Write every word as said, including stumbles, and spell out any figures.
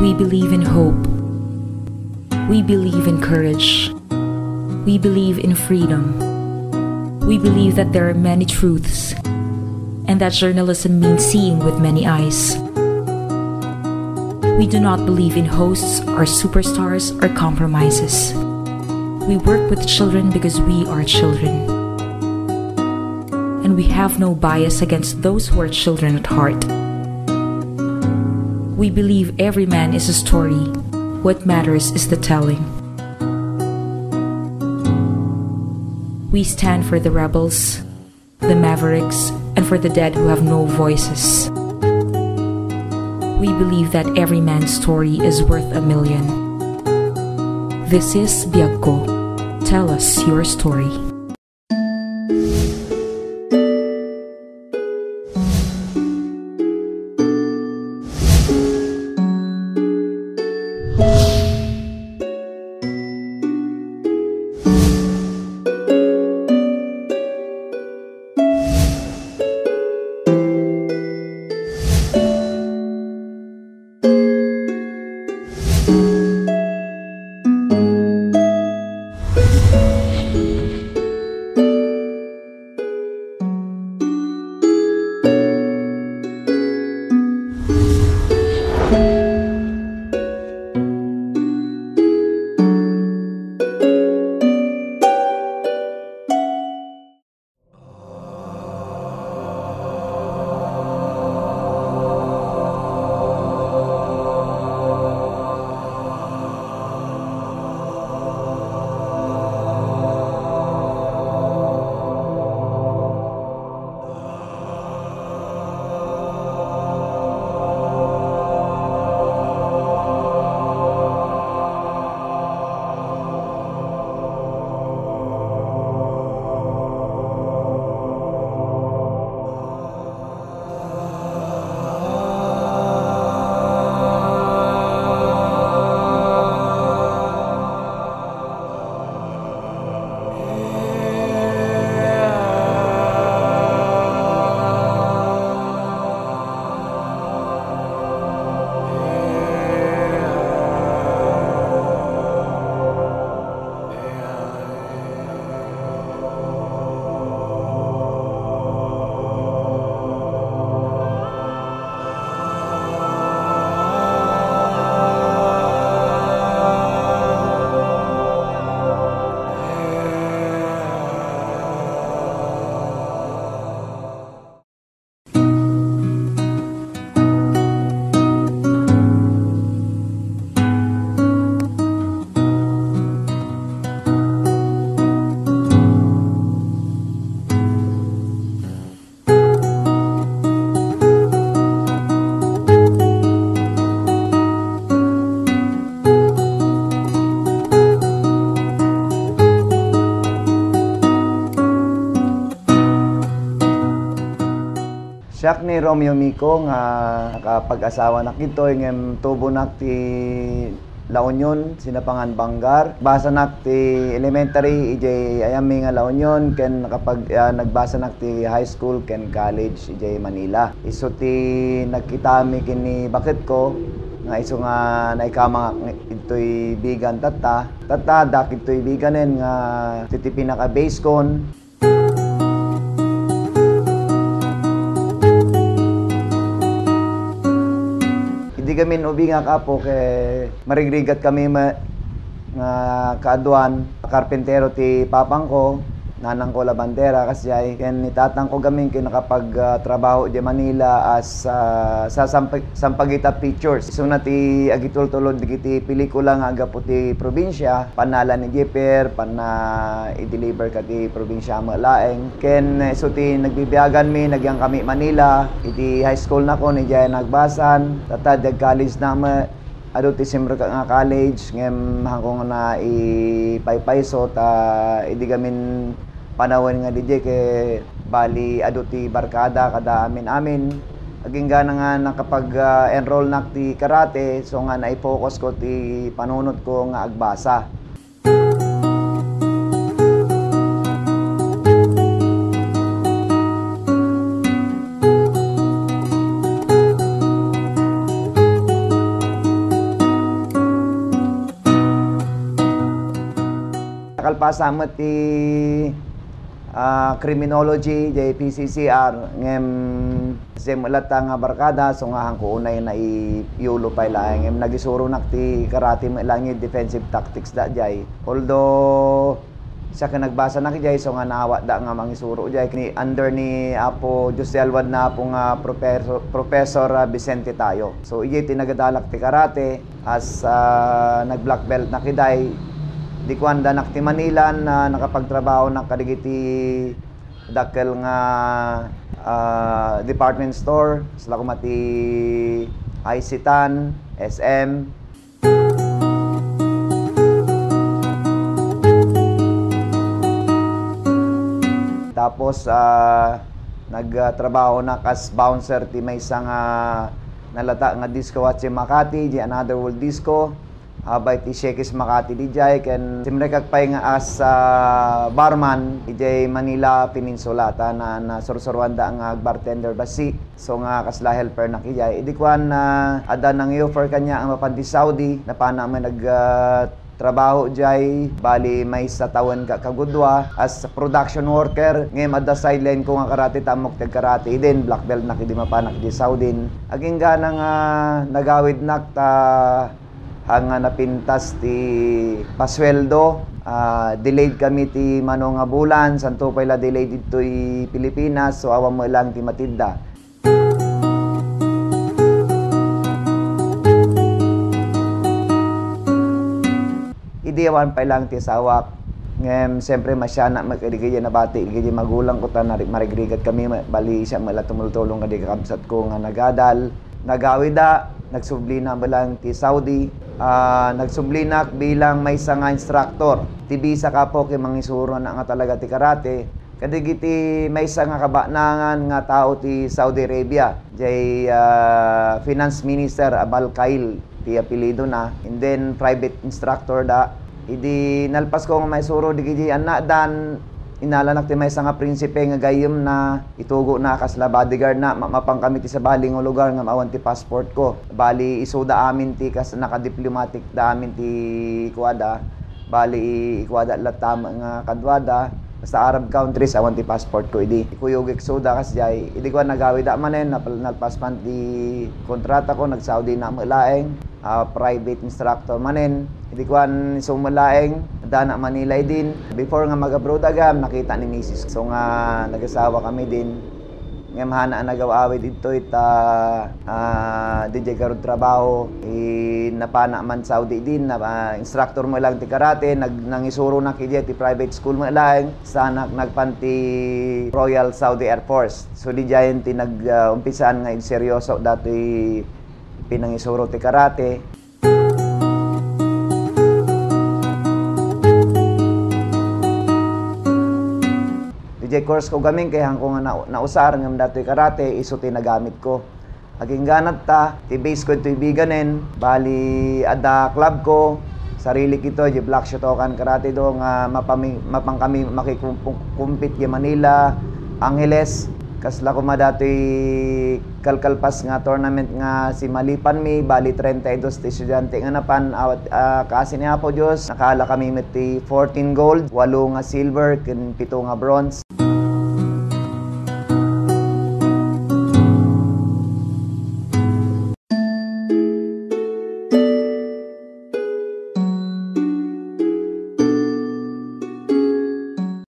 We believe in hope. We believe in courage. We believe in freedom. We believe that there are many truths and that journalism means seeing with many eyes. We do not believe in hosts or superstars or compromises. We work with children because we are children. And we have no bias against those who are children at heart. We believe every man is a story. What matters is the telling. We stand for the rebels, the mavericks, and for the dead who have no voices. We believe that every man's story is worth a million. This is Biag Ko. Tell us your story. Siak ni Romeo Mico nga nakapag-asawanak ditoy ngem tubonak ti La Union, Sinapangan, Vanguard. Basanak ti elementary idiay ayammi nga La Union ken nakapag-, ah, nagbasanak ti high school ken college idiay Manila. Isu ti nagkitami ken ni baketko nga isu nga naikamangak ditoy Vigan tatta. Tatta, adda ditoy Viganen nga iti pinaka-base kon. Idi gamin ubingak, Apo, ket marigrigat kami ma-, nga kaaduan, karpintero ti papangko, nanangko la bandera, kasdiay, ken ni tatangko gamin ket nakapag, ah, trabaho di Manila as, ah, sa Sampag-, Sampaguita Pictures. Isuna ti agitultulod dagiti pelikula nga aggapu ti probinsia, pannala ni Jeper, panna-i-deliver ka ti probinsia met laeng. Ken isu ti nagbibiaganmi, nagyangkami Manila. Iti high school nakon, idiay nagbasan. Tatta, diay college na met, adu ti senior ka nga college, ngem haanko nga naipaypayso, ta idi gamin panawen nga didiay, ket bali adu ti barkada kada amin-amin. Agingga nga nakapag, ah, enrollnak ti karate, so nga nai-focus ko ti panunotko nga agbasa. Pasa met ti, ah, criminology, jay P C C R, ngem same latta nga barkada, so nga hangko unay na iyulo pay laeng, ngem nagisuronak ti karate met laeng, defensive tactics da jay. Although, siak nagbasanak jay, so nga naawatda nga mangisuro jay. Ni, under ni Apo Jose Alwad na Apo nga Professor, Professor, ah, Vicente Tayo. So, ijay ti nagadalak ti karate. As, ah, nag-black belt na kiday, idi ko andanak ti Manila na nakapagtrabaho na kadagiti dakkel nga, ah, department store, sila kuma ti Isetan, S M. Tapos, ah, nagtrabaho na kas bouncer ti maysa nga nalata nga disco at si Makati, di Another World Disco. Abay ti Shakey's Makati dijay, ken simrekak pay nga as, ah, barman ijay Manila Peninsula, ta na, nasursuruanda nga agbartender bassi. So nga kasla helper na kijay. Idi kuan, ah, adda nang-offer kaniak nga mapan ti Saudi, napana met nag, ah, trabaho jay, bali maysa tawen ka kagudua as production worker, ngem adda sideline ko nga karate, tammok ti agkarate idin, black belt nak idi mapanak di Saudi. Agingga na nga nagawidnak ta haan nga napintas ti pasueldo, ah, delayed kami ti mano nga bulan, santo pay la delayed ditoy Pilipinas, so awan met lang ti matidda. Idi awan pay lang ti asawak, ngem siyempre masianak met kadi kadi nabati kadi magulang ko ta nari-, marigrigat kami, bali siak met la tumultulong kadi kakabsat ko nga nagadal. Nagawida, nagsubli na met lang ti Saudi. Ah, nagsubli nak bilang maysa nga instructor. Ti bisa ka po ket mangisuro na nga talaga ti karate. Kadagiti maysa nga kabanangan nga tao ti Saudi Arabia, jay, ah, Finance Minister Abal Kail ti apelyido na, and then private instructor da. Idi nalpas ko nga maisuro dagiti annak da, inalanak ti maysa nga prinsipe nga gayyem na, itugo na kasla bodyguard na, ma-, mapan kami ti sabali nga lugar nga awan ti passport ko. Bali, isuda amin ti kas-, naka-diplomatic da amin ti kuada. Bali, i-, ikuada latta met nga kaduada. Basta Arab countries, awan ti passport ko idi. Ikuyogek suda kasjay. Idi kuan, nagawida manen, napal-, nalpas man ti kontrata ko, nag-Saudi na met laeng. Ah, private instructor manen. Idi kuan, isu met laeng, adda na Manila idin. Before nga mag-abroad agam, nakita ni misis. So nga, nag-asawa kami din. Ngem haan a nagaw-awid ditoy ta, ah, dijay garud trabaho, i-, napana man Saudi din, na, ah, instructor met lang ti karate, nag-, nangisuro na kidi ti private school met laeng, sana nagpan ti Royal Saudi Air Force. So, dijayen ti nag, ah, umpisaan nga seryoso datoy pinangisuro ti karate. Idiay course ko gamin, kay haanko nga na-, nausar ngem datoy karate, isu ti nagamit ko. Agingga na ta, ti base ko ditoy Biganen, bali adda club ko, sarili kito, di Black Shotokan Karate Do, nga mapami-, mapan kami makikum-, compete di Manila, Angeles, kasla kuma datoy kalkalpas nga tournament nga simalipan mi, bali treinta y dos ti estudiante nga napan, awat, ah, kaasi ni Apo Dios, nakaala kami met ti fourteen gold, walo nga silver, ken pito nga bronze.